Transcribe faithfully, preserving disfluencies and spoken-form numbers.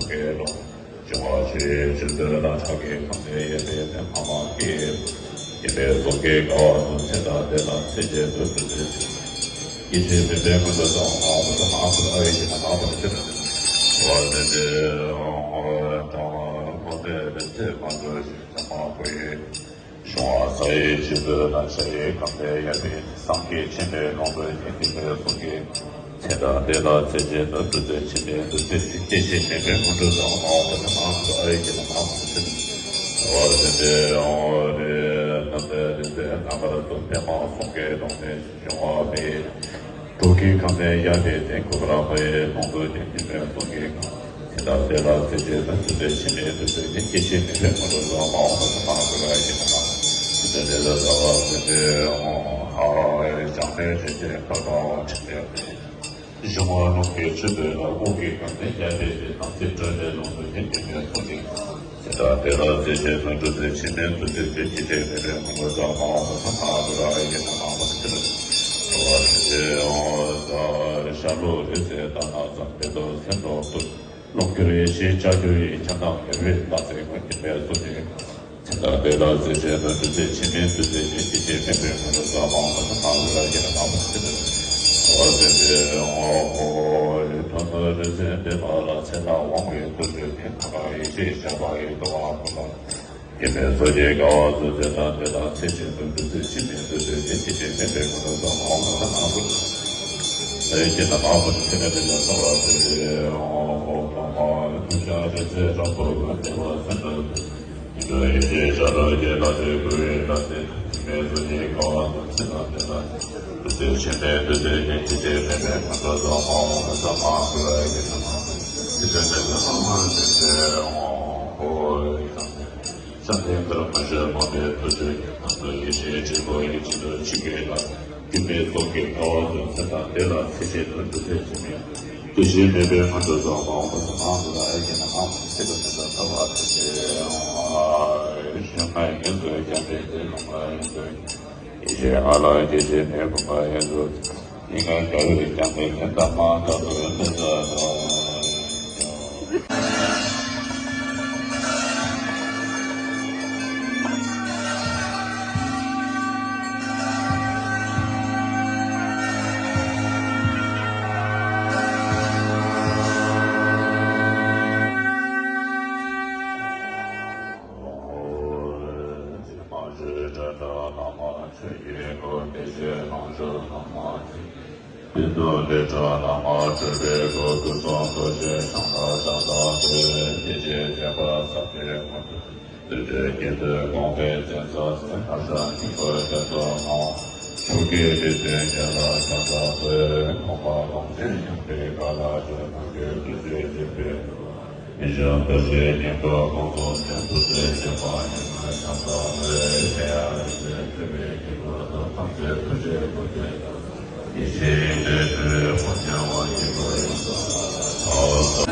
སྐྱེ་ལོ། འབྱུང་བ་ཆུ་ཡི་ཆུ་ཚོད་ལ་ཁྲག་གི་ཁམས་ནས་ཡོད་པའི་ནད་མཁའ་མ་སྐྱེས། ཡིན་པའི་གཟུགས་ཀྱི་དགའ་བ་དང་ཚེ་དང་བདེ་དང་ཚེ་རྗེས་སུ་འགྲོ་ཚུལ་ཅན། སྐྱེ་འཆི་མེད་པའི་མངོན་རྟོགས་ཙམ་ཨ་ཏི་ཤ་ཨ་ཏི་ཨ་ཡེ་ཤེས་ལ་མ་བར་ཚེ་རབས། འོ་དེ་འདྲའི་འོ་འོ་འདྲ་བ་ཁོ་ཚེ་རབས་ཚེ་མ་འགྲོ་ཞིང་ཚེ་མ་འཕོ་ཡི། འབྱུང་བ་ས་ཡི་ཆུ་ཚོད་དང་ཤ་ཡི་ཁམས་ལས་ཡར་པའི་བསམ་གྱིས་ཆེས་མེད་ལོངས་སྤྱོད་ཅན་དེ་ནས་གཟུགས་ཀྱི་ཚེ་དང་བདེ་དང་ཚེ་རྗེས་སུ་འགྲོ་ཚུལ་ཕྱི་མའི་འདུ་བྱེད་སྐྱེ་འཆི་མེད་པའི་མངོན་རྟོགས་ཙམ་མ་འོངས་པ་ཙམ་མ་འགྲོ་ཨ་ཡེ་ཤེས་ལ་མ་བར་ཚེ་རབས། འོ་དེ་འདྲའི་འོ་རེ་ནམ་མཁའི་རིག་འཛིན་རྣམ་པར་གསུམ་པདྨ་གསུང་གི་གདོང་ནས་འབྱུང་བ་མེད། འགྲོ་ཀུན་ཁམས་ནས་ཡར་ཏེ་དེ་ཀུན་རབ་པའི་ལོངས་སྤྱོད་ཅན་དེ་ནས་གཟུགས་ཀྱི་ཚེ་དང་བདེ་དང་ཚེ་རྗེས་དང་ཚེ་འདས་ཕྱི་མའི་དུས་ཚོད་ནི་སྐྱེ་འཆི་མེད་པའི་མངོན་རྟོགས་ཙམ་མ་འོངས་པ་ཙམ་མ་འགྲོ་བའི་ཡིན་ན། དེ་ལས་ལ་ཟ་བ་ཟེར་ཏེ་འོང་ཧ་ལ་ཡི་བྱང་ནས་རིན་ཆེན་འཕགས་པ་འོང་ཕྱིན་ཏེ། གཞུང་བ་ལུང་གི་ཆུ་འདོད་ལ་དབུགས་ཀྱི་ཁམས་ནས་ཡར་ཏེ་དེ་དམ་ཚིག་སྤྲོས་བྲལ་ལོངས་སྤྱོད་ཅན་དེ་ནས་གཟུགས་ཀྱི་ཚེ་དང་བདེ་དང་ཚེ་རྗེས་སུ་འགྲོ་ཚུལ་ཕྱི་མའི་དུས་ཚོད་དེ་སྐྱེ་འཆི་མེད་པའི་མངོན་རྟོགས་ཙམ་མ་འོངས་པ་ཙམ་མ་འགྲོ་བའི་ཡིན་ན་མ་འོངས་པ་ཚེ་རབས། འོ་དེ་འདྲའི་འོ་ཟ་ཤ་ལུག་རིགས་ཟས་དག་སྣ་ཙམ་བདེ་ཏོག་སེམས་ཏོག་ཏུ་རླུང་འཁྱུར་ཡེ་ཤེས་ལྕགས་འཁྱུ་ཡི་ཆགས་སྡང་མེད་པའི་རྟག་ཚིག་མ་སྐྱེས་པའི་གཟུགས་ཀྱི་ཚེ་དང་བདེ་དང་ཚེ་རྗེས་སུ་འགྲོ་ཚུལ་ཕྱི་མའི་དུས་ཚོད་ཀྱི་སྐྱེ་འཆི་མེད་པའི་མངོན་རྟོགས་ཙམ་མ་འོངས་པ་ཙམ་མ་འགྲོ་བའི་ཡིན་ན་མ་འོངས་པ་ཚེ་རབས། འོ་དེ་འདྲའི་འོ་ཁོ་བོ་ཡི་དོན་དུ་རིག་འཛིན་བདེ་བ་ལ་ཚེ་ལ་དབང་བའི་དུས་ཚོད་དེ་ཐ་ཀ་ཡེ་ཤེས་ཤར་བ་ཡི་དུ་བ་ཀུན་ལ། ཡིན་པའི་གཟུགས་ཀྱི་དགའ་བ་ཚོ་ཚེ་དང་བདེ་དང་ཚེ་རྗེས་སུ་འགྲོ་ཚུལ་ཕྱི་མའི་དུས་ཚོད་དེ་སྐྱེ་འཆི་མེད་པའི་མངོན་རྟོགས་ཙམ་མ་འོངས་པ་ཙམ་མ་འགྲོ། ས་ཡི་སྐྱེ་ན་མ་འོངས་པ་ཚེ་ན་དེ་ལ་ས་བ་ཚེ་རེ་འོང་འོང་འོང་འོང་ཐུགས་ཤ་རེ་ཚེ་རབ་ཏུ་བོད་དེ་བ་ཚེ་འདྲ་ཡིན་འདྲ་ཡིན་ཞེས་བྱ་ར་རྒྱས་ལ་དེ་ཀུ་རེ་ལ་དེ་ཕྱི་མའི་གཟུགས་ཀྱི་དགའ་བ་ཚོ་ཚེ་དང་བདེ་དང་འགྲོ་ཚུལ་ཕྱི་མའི་དུས་ཚོད་དེ་སྐྱེ་འཆི་མེད་པའི་མངོན་རྟོགས་ཙམ་མ་འོངས་པ་ཙམ་མ་འགྲོ་བའི་ཡིན་ན་མ་འོངས་པ་ཚེ་རེ་ཚེ་འོང་འོང་འོང་འོང་། བསམ་གཏན་ལྟར་མ་བྱས་མ་འབད་ཐུགས་རྗེ་ཉིད་དང་དུ་ཡེ་ཤེས་སྒྲིན་པོ་ཡི་ཕྱིར་དུ་ཆུ་སྐྱེས་ལ། སྒྱུ་མའི་གཟུགས་ཀྱི་དགའ་བ་དང་ཚེ་དང་བདེ་ལ་ཚེ་ཆེན་དུ་འདུ་ཚེ་ཆེན་མིན། སྐྱེ་འཆི་མེད་པའི་མངོན་རྟོགས་ཙམ་མ་འོངས་པ་ཙམ་མ་འགྲོ་བའི་ཡིན་ན་མ་འོངས་པ་ཚེ་རབས་ཚེ་དང་ཐ་བ་ཚེ་ཆེན་ཡོང་བ། གཞན་ལ་ཉེས་སུ་སྐྱབས་པའི་དེ་ལུང་ལ་ཡིན་དུ། ཡེ་ཤེས་ལྔ་ལ་སྐྱེ་འཆི་མེད་ཀུན་པ་ཡིན་དུ། ཉེས་དགེ་བ་ཀྱང་མེད་མཁན་དང་མ་དག་པའི་དེ་ལྟ་དང་། མ་བཅོས་དགྲ་དགྲ་ལྷག་མ་ཆོས་ཀྱི་སྒོ། དེ་བཞིན་ལོངས་སྤྱོད་ལྷག་མ་ཆོས་ཀྱི་སྟེང་དུ། ལས་དགྲ་ལྷག་མ་སྤྲོས་པའི་སྒོ། སྐུ་གསུང་ཐུགས་རྗེ་འཆང་ལ་ཕྱག་འཚལ་ཏེ། དེ་བཞིན་བྱོན་པ་ཟབ་ཆོས་མངོན་མཐོ་རྒྱན་དུ་དགོངས་པའི་མཚན་རྩ་ཟིན། ཨ་ཙ་སྙིང་པོ་རྒྱ་མཚོ་ནང་། མཆོག་གི་རིག་འཛིན་རྒྱན་ལ་ཕྱག་འཚལ་ཏེ། དགོངས་པ་ལོངས་སྤྱོད་སྙོམས་པའི་དཀའ་ལ་སྤྱོད། ནམ་མཁའི་སྤྲིན་བཅས་འཇིགས་པའི། ཡེ་ཤེས་རྡོ་རྗེའི་སྙིང་པོ་ཀུན་རྫོབ་ནས། ཐུགས་རྗེ་ཆེན་པོ་ཉིད་ནི་ཕྱག་འཚལ་ལོ། ཡེ་ཤེས་ཡང་རིག་འཛིན་ཐུབ་པའི་སྙིང་པོ་ཐོབ། ཐམས་ཅད་ཐུགས་རྗེའི་སྐུ་སྟེ། ཡེ་ཤེས་ཡེ་ཤེས་སྤྲུལ་པའི་དབང་རྐྱང་བ། སྙིང་པོ་ཡོངས་སུ་རྟོགས་པ།